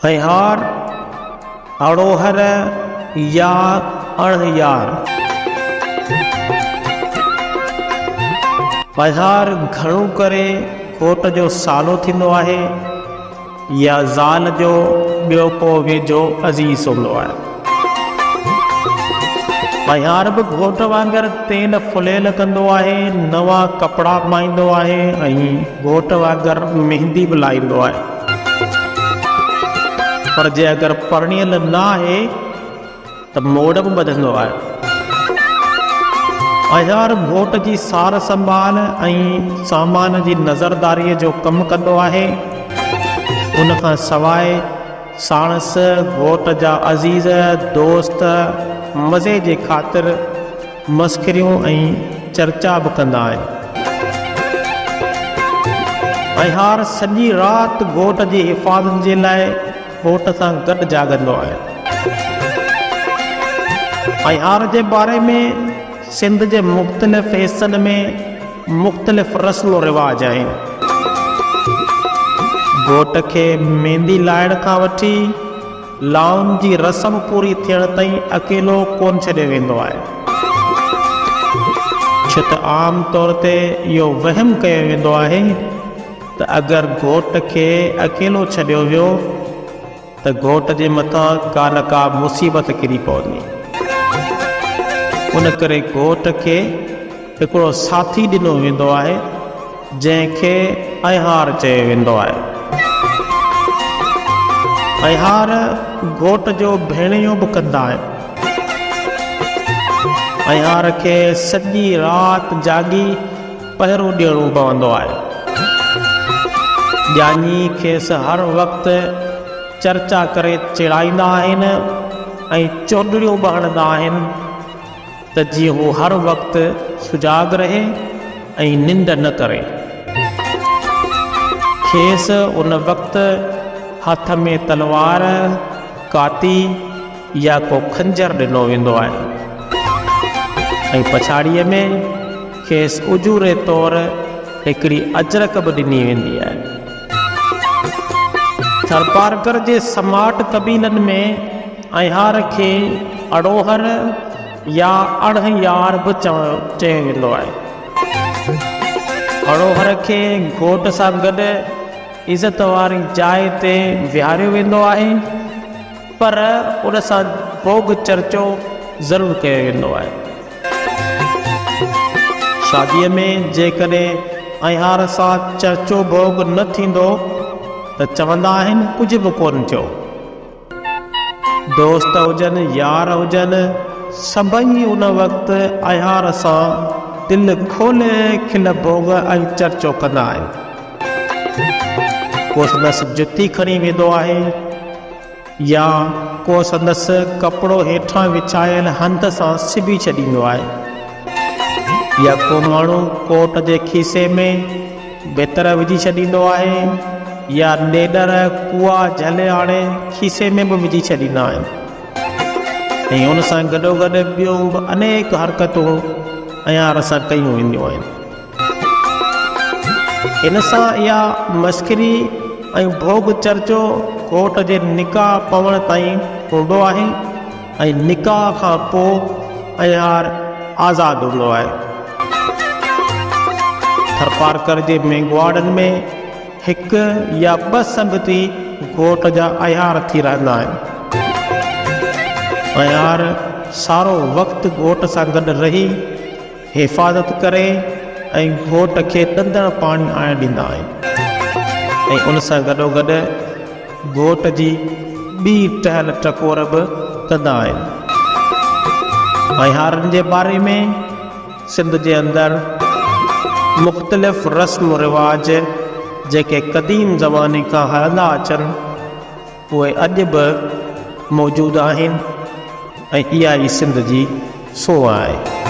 هيهار، اڙوهر يا اڻهيار. هيهار گهڻو ڪري گهوٽ جو سالو ٿيندو آهي يا زال جو ٻيو ڪو ويجهو عزيز هوندو آهي. هيهار به گهوٽ وانگر تيل ڦليل ڪندو آهي، نوان ڪپڙا پائيندو آهي ۽ گهوٽ وانگر ميندي به لائيندو آهي. پر جي اگر پرڻيل نه آهي ته موڙ به ٻڌندو آهي. اهيار گهوٽ جي سار سنڀال ۽ سامان جي نظرداريء جو ڪم ڪندو آهي. ان کان سواء ساڻس گهوٽ جا عزيز دوست مزي جي خاطر مسخريون ۽ چرچا به ڪندا آهن. اهيار سڄي رات گهوٽ جي حفاظت جي لاء گهوٽ سان گڏ جاڳندو آهي. اهيار جي باري ۾ سنڌ جي مختلف حصن ۾ مختلف رسم و رواج آهن. گهوٽ کي ميندي لائڻ کان وٺي لائن جي رسم پوري ٿيڻ تائين اڪيلو ڪونه ڇڏيو ويندو آهي. ڇو ته عام طور تي اهو وهم ڪيو ويندو آهي ته اگر گهوٽ کي اڪيلو ڇڏيو ويو ته گهوٽ جي مٿان ڪا نه ڪا مصيبت ڪري پوندي. ان ڪري گهوٽ کي هڪڙو ساٿي ڏنو ويندو آهي، جنهن کي اهيار چيو ويندو آهي. اهيار گهوٽ جو ڀيڻيو به ڪندا آهن. اهيار کي سڄي رات جاڳي پهرو ڏيڻو پوندو آهي. ڄاڃي کيس هر وقت چرچا ڪري چيڙائيندا آهن ۽ چوڏڙيون به هڻندا آهن. ته جيئن هو هر وقت سجاڳ رهي ۽ ننڊ نه ڪري. کيس ان وقت هٿ ۾ تلوار، ڪاتي يا ڪو خنجر ڏنو ويندو آهي ۽ پڇاڙيء ۾ کيس اجوري طور هڪڙي اجرڪ به ڏني ويندي آهي. ٿرپارڪر جي سماٽ قبيلن ۾ اهيار کي اڙوهر يا اڙهيار به چيو ويندو آهي. اڙوهر کي گهوٽ سان گڏ عزت واري جاء تي ويهاريو ويندو آهي، پر ان سان ڀوڳ چرچو ضرور ڪيو ويندو آهي. شاديء ۾ جيڪڏهن اهيار سان چرچو ڀوڳ نه ٿيندو ته چوندا آهن ڪجهه به ڪونه ٿيو. دوست هجن يار هجن سڀئي ان وقت اهيار سان دل کولي کل ڀوڳ ۽ چرچو ڪندا آهن. ڪو سندس جتي کڻي ويندو آهي يا ڪو سندس ڪپڙو هيٺان وڇايل هنڌ سان سبي ڇڏيندو آهي يا ڪو ماڻهو ڪوٽ جي کيسي ۾ ڀتر وجهي ڇڏيندو آهي يا ڏيڏر ڪوئا جهلي آڻي کيسي ۾ به وجهي ڇڏيندا آهن ۽ ان سان گڏوگڏ ٻيون به انيڪ حرڪتون عيار سان ڪيون وينديون آهن. ان سان اها مسخري ۽ ڀوڳ چرچو گهوٽ جي نڪاح پوڻ تائين هوندو آهي. ۽ نڪاح کان پوء اهيار آزاد هوندو آهي. ٿرپارڪر جي مينگهواڙن ۾ هڪ يا ٻه سنگتي گهوٽ جا اهيار ٿي رهندا آهن. اهيار سارو وقت گهوٽ سان گڏ رهي حفاظت ڪري ۽ گهوٽ کي ڏندڻ پاڻي آڻي ڏيندا آهن ۽ ان سان گڏوگڏ گهوٽ جي ٻي ٽهل ٽڪور به ڪندا آهن. ميهارن جي باري ۾ سنڌ جي اندر مختلف رسم و رواج جيڪي قديم زماني کان هلندا اچن اهي اڄ به موجود آهن ۽ اها ئي سنڌ جي سونهن آهي.